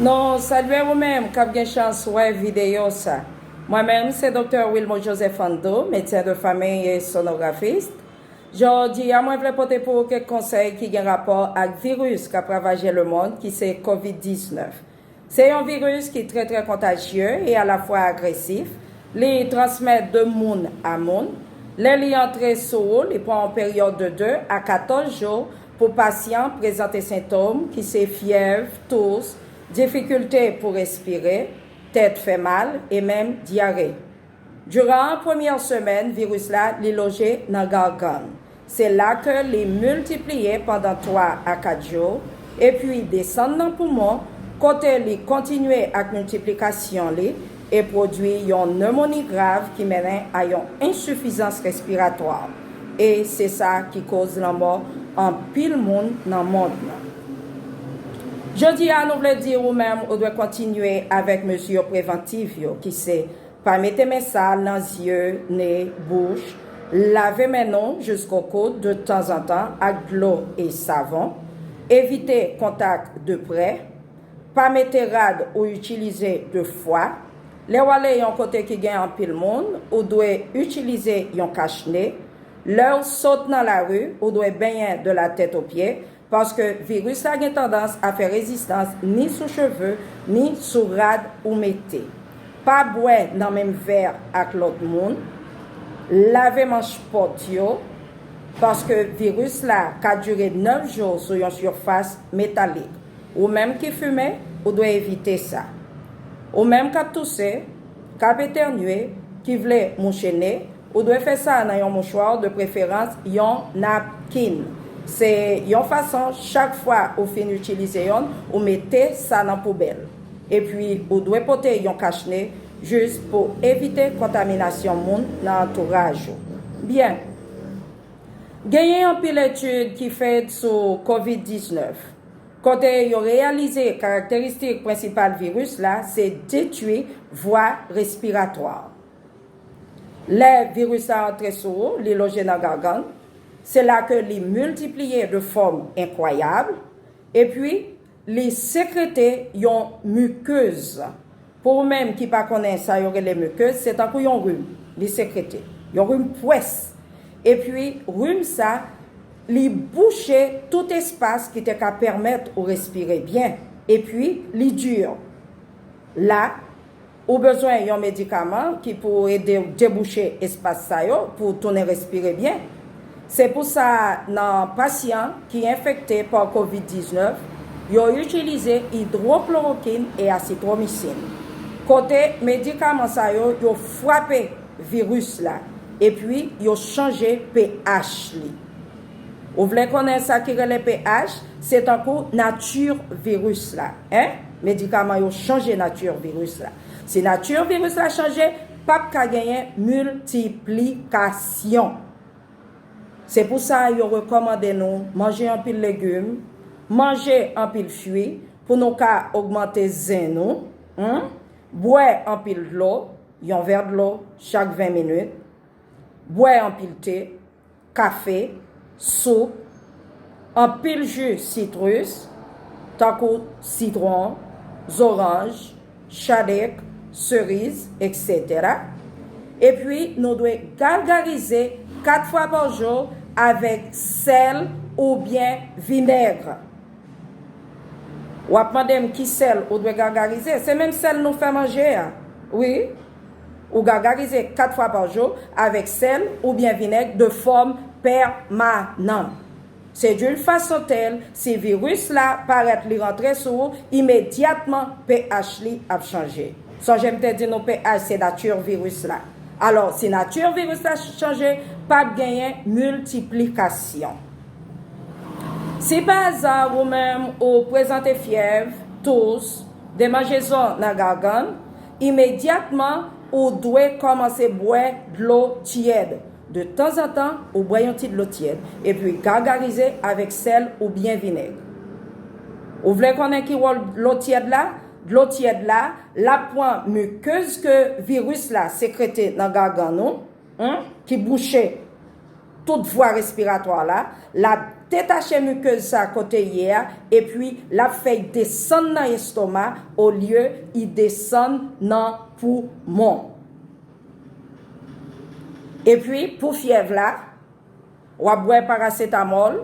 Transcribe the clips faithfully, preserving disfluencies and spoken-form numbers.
Nou salye ou menm k ap gen chans wè videyo sa. Mwen menm se Doktè Wilmo Joseph Ando, medsen de fanmi e sonografis. Jodi a mwen vle pote pou ou kèk konsèy ki gen rapò ak viris k ap ravaje lemonn ki se kovid diznèf. Se yon viris ki trè trè kontajye e alafwa agresif. Li transmèt de moun a moun. Lè li antre sou ou, li pran yon peryòd de de a katòz jou pou pasyan prezante sentòm ki se fyèv, tous, difikilte pou respire, tèt fè mal e menm dyare. Diran premyè semèn viris la li loje nan gagann. Se la ke li miltipliye pandan twa a kat jou, epi desann nan poumon, kote li kontinye ak miltiplikasyon li e pwodui yon nemoni grav ki mennen a yon ensifizans respiratwa. E se sa ki koz lanmò anpil moun nan mond lan. Jodi a, nou vle di ou menm ou dwe kontinye avèk mezi prevantiv yo, ki se pa mete men sal nan zye, ne, bouch, lave men nou jisko koud de tanzantan ak dlo e savon, evite kontak de prè, pa mete rad ou itilize de fwa. Lè w ale yon kote ki gen anpil moun, ou dwe itilize yon kachne. Lè w sot nan lari, ou dwe benyen de la tèt o pye, paske viris la gen tandans a fè rezistans ni sou cheve, ni sou rad ou mete. Pa bwè nan menm vè ak lòt moun. Lave manch pòt yo, paske viris la ka dire nèf jou sou yon sifas metalik. Ou menm ki fimen, ou dwe evite sa. Ou menm k ap touse, k ap etènye, ki vle mouche ne, ou dwe fè sa nan yon mouchwa, de preferans yon napkin. Se yon fason, chak fwa ou fin itilize yonn, ou mete sa nan poubèl. Epi, ou dwe pote yon kachne jis pou evite kontaminasyon moun nan antouraj ou. Byen. Genyen anpil etid ki fèt sou kovid diznèf, kote yo reyalize karakteristik prensipal viris la se detwi vwa respiratwa. Lè viris la antre sou ou, li loje nan gagann, se la ke li miltipliye de fòm enkwayab, epi li sekrete yon mikez. Pou ou menm ki pa konnen sa yo rele mikez, se tankou yon rim, li sekrete. Yon rim pwès. Epi rim sa, li bouche tout espas ki te ka pèmèt ou respire byen. Epi li di. La, ou bezwen yon medikaman ki pou ede w debouche espas sa yo pou w tounen respire byen. Se pou sa, nan pasyan ki enfekte pa kovid diznèf, yo itilize idwoklorokin e asitromisin. Kote medikaman sa yo, yo frape viris la, epi yo chanje pH li. Ou vle konnen sa ki rele pH? Se tankou nati viris la, en? Medikaman yo chanje nati viris la. Si nati viris la chanje, p ap ka genyen miltiplikasyon. Se pou sa yo rekòmande nou manje anpil legim, manje anpil fwi pou nou ka ogmante zen nou, hmm? Bwè anpil dlo, yon vè dlo chak ven minit, bwè anpil te, kafe, soup, anpil ji sitris, tankou sitwon, zoranj, chadek, seriz, etsetera. Epi, nou dwe gagarize kat fwa pa jou avèk sèl oubyen vinèg. W ap mande m ki sèl ou dwe gagarize? Se menm sèl nou fè manje a. Wi. Ou gagarize kat fwa pa jou avèk sèl oubyen vinèg de fòm pèmanan. Se d'une façon telle, si viris la parèt li rantre sou ou, imedyatman pH li ap chanje. Sonje m te di nou pH se nati viris la. Alò, si nati viris la chanje, p ap genyen miltiplikasyon. Si pa aza ou menm ou prezante fyèv, tous, demanjezon nan gagann, imedyatman ou dwe kòmanse bwè dlo tyèd. De tanzantan, ou bwè yon ti dlo tyèd, epi gagarize avèk sèl oubyen vinèg. Ou vle konnen ki wòl dlo tyèd la? Dlo tyèd la, l ap pran mikez ke viris la sekrete nan gagann ou, hmm, ki bouche tout vwa respiratwa la, l ap detache mikez sa kote l ye a, epi l ap fè y desann nan estoma olye y desann nan poumon. Epi, pou fyèv la, w ap bwè parasetamòl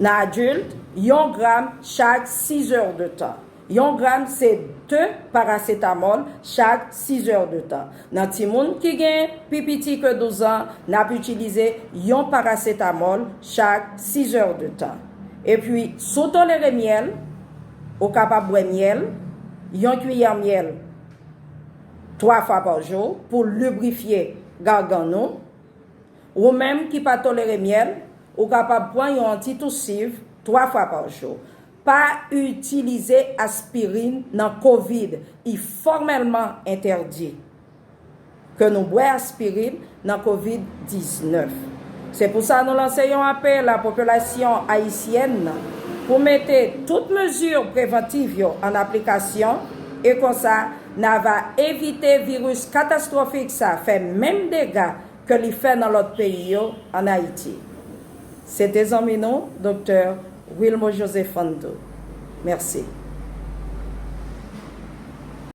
nan adilt, yon gram chak sis è de tan. Yon gram se de parasetamòl chak sis è de tan. Nan timoun ki gen pi piti ke douz an, n ap itilize yon parasetamòl chak sis è de tan. Epi, si w tolere myèl, ou kapab bwè myèl, yon kiyè myèl, twa fwa pa jou pou librifye gagann ou. Ou menm ki pa tolere myèl, ou kapab pran yon antitousiv twa fwa pa jou. Pa itilize aspirin nan kovid, li fòmèlman entèdi ke nou bwè aspirin nan kovid diznèf. Se pou sa nou lanse yon apèl a popilasyon ayisyèn nan pou mete tout mezi prevantiv yo an aplikasyon, e konsa n a va evite viris katastwofik sa fè menm dega ke li fè nan lòt peyi yo ann Ayiti. Se te zanmi nou, Doktè Wilmo Joseph Fando. Mèsi.